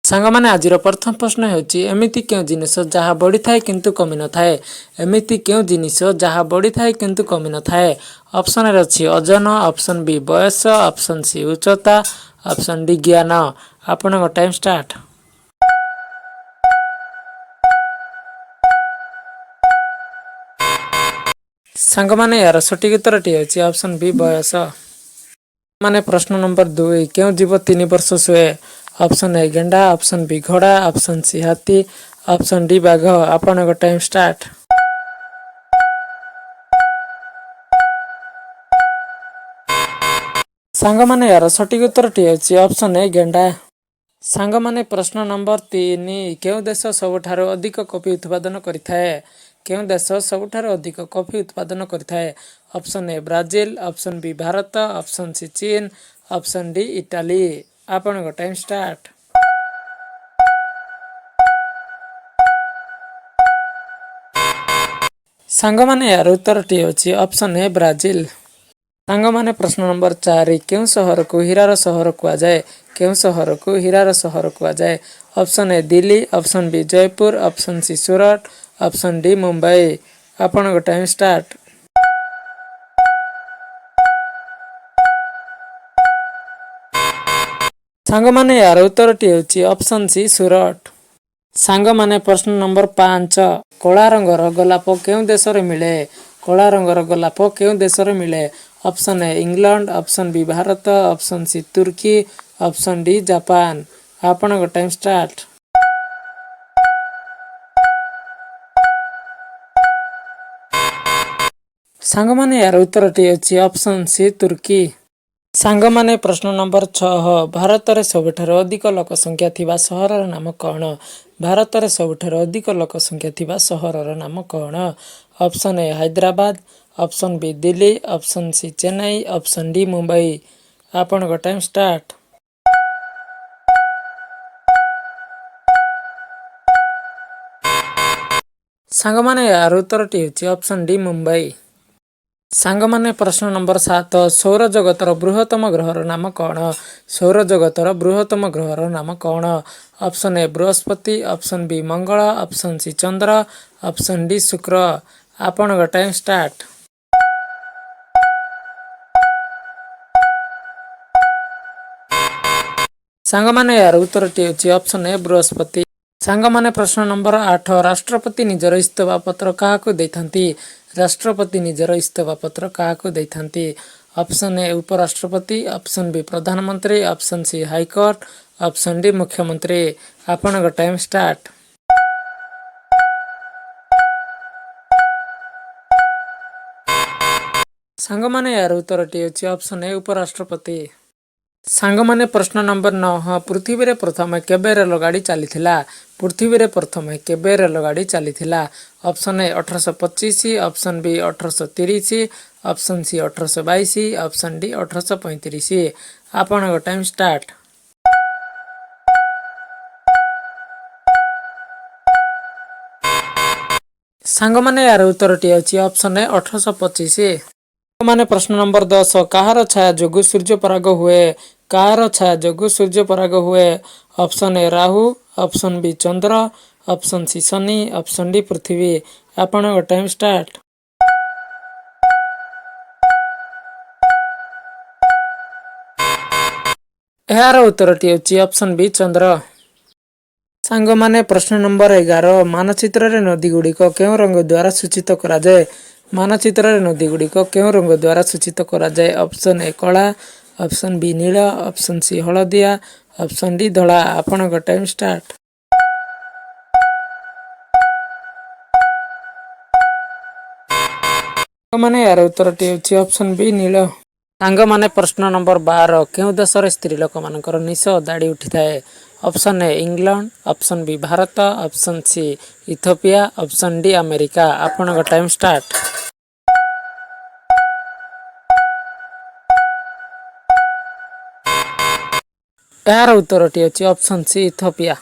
ସାଙ୍ଗମାନେ, ଆଜିର ପ୍ରଥମ ପ୍ରଶ୍ନ ହେଉଛି, ଏମିତି କେଉଁ ଜିନିଷ ଯାହା ବଢ଼ିଥାଏ କିନ୍ତୁ କମିନଥାଏ? ଏମିତି କେଉଁ ଜିନିଷ ଯାହା ବଢ଼ିଥାଏ କିନ୍ତୁ କମିନଥାଏ? ଅପସନ୍ ଏ ଅଛି ଓଜନ, ଅପସନ୍ ବି ବୟସ, ଅପସନ୍ ସି ଉଚ୍ଚତା, ଅପସନ୍ ଡି ଜ୍ଞାନ। ଆପଣଙ୍କ ଟାଇମ୍ ଷ୍ଟାର୍ଟ। ସାଙ୍ଗମାନେ, ଏହାର ସଠିକ୍ ଉତ୍ତରଟି ହେଉଛି ଅପସନ୍ ବି ବୟସ। ମାନେ ପ୍ରଶ୍ନ ନମ୍ବର 2, କେଉଁ ଜୀବ 3 ବର୍ଷ ଶୁଏ? ଅପସନ୍ ଏ ଗେଣ୍ଡା, ଅପସନ୍ ବି ଘୋଡ଼ା, ଅପସନ୍ ସି ହାତୀ, ଅପସନ୍ ଡି ବାଘ। ଆପଣଙ୍କ ଟାଇମ୍ ଷ୍ଟାର୍ଟ। ସାଙ୍ଗମାନେ, ଏହାର ସଠିକ୍ ଉତ୍ତରଟି ହେଉଛି ଅପସନ୍ ଏ ଗେଣ୍ଡା। ସାଙ୍ଗମାନେ, ପ୍ରଶ୍ନ ନମ୍ବର 3, କେଉଁ ଦେଶ ସବୁଠାରୁ ଅଧିକ କଫି ଉତ୍ପାଦନ କରିଥାଏ? କେଉଁ ଦେଶ ସବୁଠାରୁ ଅଧିକ କଫି ଉତ୍ପାଦନ କରିଥାଏ? Option A Brazil, option B Bharat, option C ଚୀନ, ଅପସନ୍ ଡି ଇଟାଲୀ। ଆପଣଙ୍କ ଟାଇମ୍ ଷ୍ଟାର୍ଟ। ସାଙ୍ଗମାନେ, ଏହାର ଉତ୍ତରଟି ହେଉଛି ଅପସନ୍ ଏ ବ୍ରାଜିଲ। ସାଙ୍ଗମାନେ, ପ୍ରଶ୍ନ ନମ୍ବର 4, କେଉଁ ସହରକୁ ହୀରାର ସହର କୁହାଯାଏ? କେଉଁ ସହରକୁ ହୀରାର ସହର କୁହାଯାଏ? Option A Delhi, option B Jaipur, option C Surat, option D Mumbai. ଆପଣଙ୍କ ଟାଇମ୍ ଷ୍ଟାର୍ଟ। ସାଙ୍ଗମାନେ, ଏହାର ଉତ୍ତରଟି ହେଉଛି ଅପସନ୍ ସି ସୁରଟ। ସାଙ୍ଗମାନେ, ପ୍ରଶ୍ନ ନମ୍ବର 5, କଳା ରଙ୍ଗର ଗୋଲାପ କେଉଁ ଦେଶରେ ମିଳେ? କଳା ରଙ୍ଗର ଗୋଲାପ କେଉଁ ଦେଶରେ ମିଳେ? Option A England, option B Bharat, option C Turkey, option D Japan. ଆପଣଙ୍କ ଟାଇମ୍ ଷ୍ଟାର୍ଟ। ସାଙ୍ଗମାନେ, ଏହାର ଉତ୍ତରଟି ହେଉଛି ଅପସନ୍ ସି ତୁର୍କୀ। ସାଙ୍ଗମାନେ, ପ୍ରଶ୍ନ ନମ୍ବର 6, ଭାରତରେ ସବୁଠାରୁ ଅଧିକ ଲୋକ ସଂଖ୍ୟା ଥିବା ସହରର ନାମ କ'ଣ? ଭାରତରେ ସବୁଠାରୁ ଅଧିକ ଲୋକ ସଂଖ୍ୟା ଥିବା ସହରର ନାମ କ'ଣ? Option A Hyderabad, option B Delhi, option C Chennai, option D Mumbai. ଆପଣଙ୍କ ଟାଇମ୍ ଷ୍ଟାର୍ଟ। ସାଙ୍ଗମାନେ, ଏହାର ଉତ୍ତରଟି ହେଉଛି ଅପସନ୍ ଡି ମୁମ୍ବାଇ। ସାଙ୍ଗମାନେ, ପ୍ରଶ୍ନ ନମ୍ବର 7, ସୌରଜଗତର ବୃହତ୍ତମ ଗ୍ରହର ନାମ କ'ଣ? ସୌରଜଗତର ବୃହତ୍ତମ ଗ୍ରହର ନାମ କ'ଣ? Option A Brihaspati, option B Mangal, option C Chandra, option D ଶୁକ୍ର। ଆପଣଙ୍କ ଟାଇମ୍ ଷ୍ଟାର୍ଟ। ସାଙ୍ଗମାନେ, ଏହାର ଉତ୍ତରଟି ହେଉଛି ଅପସନ୍ ଏ ବୃହସ୍ପତି। ସାଙ୍ଗମାନେ, ପ୍ରଶ୍ନ ନମ୍ବର 8, ରାଷ୍ଟ୍ରପତି ନିଜର ଇସ୍ତଫା ପତ୍ର କାହାକୁ ଦେଇଥାନ୍ତି? ରାଷ୍ଟ୍ରପତି ନିଜର ଇସ୍ତଫା ପତ୍ର କାହାକୁ ଦେଇଥାନ୍ତି? ଅପସନ୍ ଏ ଉପରାଷ୍ଟ୍ରପତି, ଅପସନ୍ ବି ପ୍ରଧାନମନ୍ତ୍ରୀ, option C high court, option D ମୁଖ୍ୟମନ୍ତ୍ରୀ। ଆପଣଙ୍କ ଟାଇମ୍ ଷ୍ଟାର୍ଟ। ସାଙ୍ଗମାନେ, ଏହାର ଉତ୍ତରଟି ହେଉଛି ଅପସନ୍ ଏ ଉପରାଷ୍ଟ୍ରପତି। ସାଙ୍ଗମାନେ, ପ୍ରଶ୍ନ ନମ୍ବର 9, ପୃଥିବୀରେ ପ୍ରଥମେ କେବେ ରେଳଗାଡ଼ି ଚାଲିଥିଲା? ପୃଥିବୀରେ ପ୍ରଥମେ କେବେ ରେଳଗାଡ଼ି ଚାଲିଥିଲା? Option A 1825, option B 1830, option C 1822, option D 1835। ଆପଣଙ୍କ ଟାଇମ୍ ଷ୍ଟାର୍ଟ। ସାଙ୍ଗମାନେ, ଏହାର ଉତ୍ତରଟି ଅଛି ଅପସନ୍ ଏ 1825। ମାନେ ପ୍ରଶ୍ନ ନମ୍ବର 10, କାହାର ଛାୟା ଯୋଗୁଁ ସୂର୍ଯ୍ୟପରାଗ ହୁଏ? କାହାର ଛାୟା ଯୋଗୁଁ ସୂର୍ଯ୍ୟପରାଗ ହୁଏ? Option A Rahu, option B Chandra, option C Shani, option D ପୃଥିବୀ। ଆପଣଙ୍କ ଟାଇମ୍ ଷ୍ଟାର୍ଟ। ଏହାର ଉତ୍ତରଟି ହେଉଛି ଅପସନ୍ ବି ଚନ୍ଦ୍ର। ସାଙ୍ଗମାନେ, ପ୍ରଶ୍ନ ନମ୍ବର 11, ମାନଚିତ୍ରରେ ନଦୀଗୁଡ଼ିକ କେଉଁ ରଙ୍ଗ ଦ୍ୱାରା ସୂଚିତ କରାଯାଏ? ମାନଚିତ୍ରରେ ନଦୀଗୁଡ଼ିକ କେଉଁ ରଙ୍ଗ ଦ୍ୱାରା ସୂଚିତ କରାଯାଏ? ଅପସନ୍ ଏ କଳା, ଅପସନ୍ ବି ନୀଳ, ଅପସନ୍ ସି ହଳଦିଆ, ଅପସନ୍ ଡି ଧଳା। ଆପଣଙ୍କ ଟାଇମ୍ ଷ୍ଟାର୍ଟ। ସାଙ୍ଗମାନେ, ଏହାର ଉତ୍ତରଟି ହେଉଛି ଅପସନ୍ ବି ନୀଳ। ସାଙ୍ଗମାନେ, ପ୍ରଶ୍ନ ନମ୍ବର 12, କେଉଁ ଦେଶରେ ସ୍ତ୍ରୀ ଲୋକମାନଙ୍କର ନିଶ ଓ ଦାଢ଼ି ଉଠିଥାଏ? Option A England, option B Bharat, option C Ethiopia, option D America. ଆପଣଙ୍କ ଟାଇମ୍ ଷ୍ଟାର୍ଟ। ଏହାର ଉତ୍ତରଟି ଅଛି ଅପସନ୍ ସି ଇଥୋପିଆ।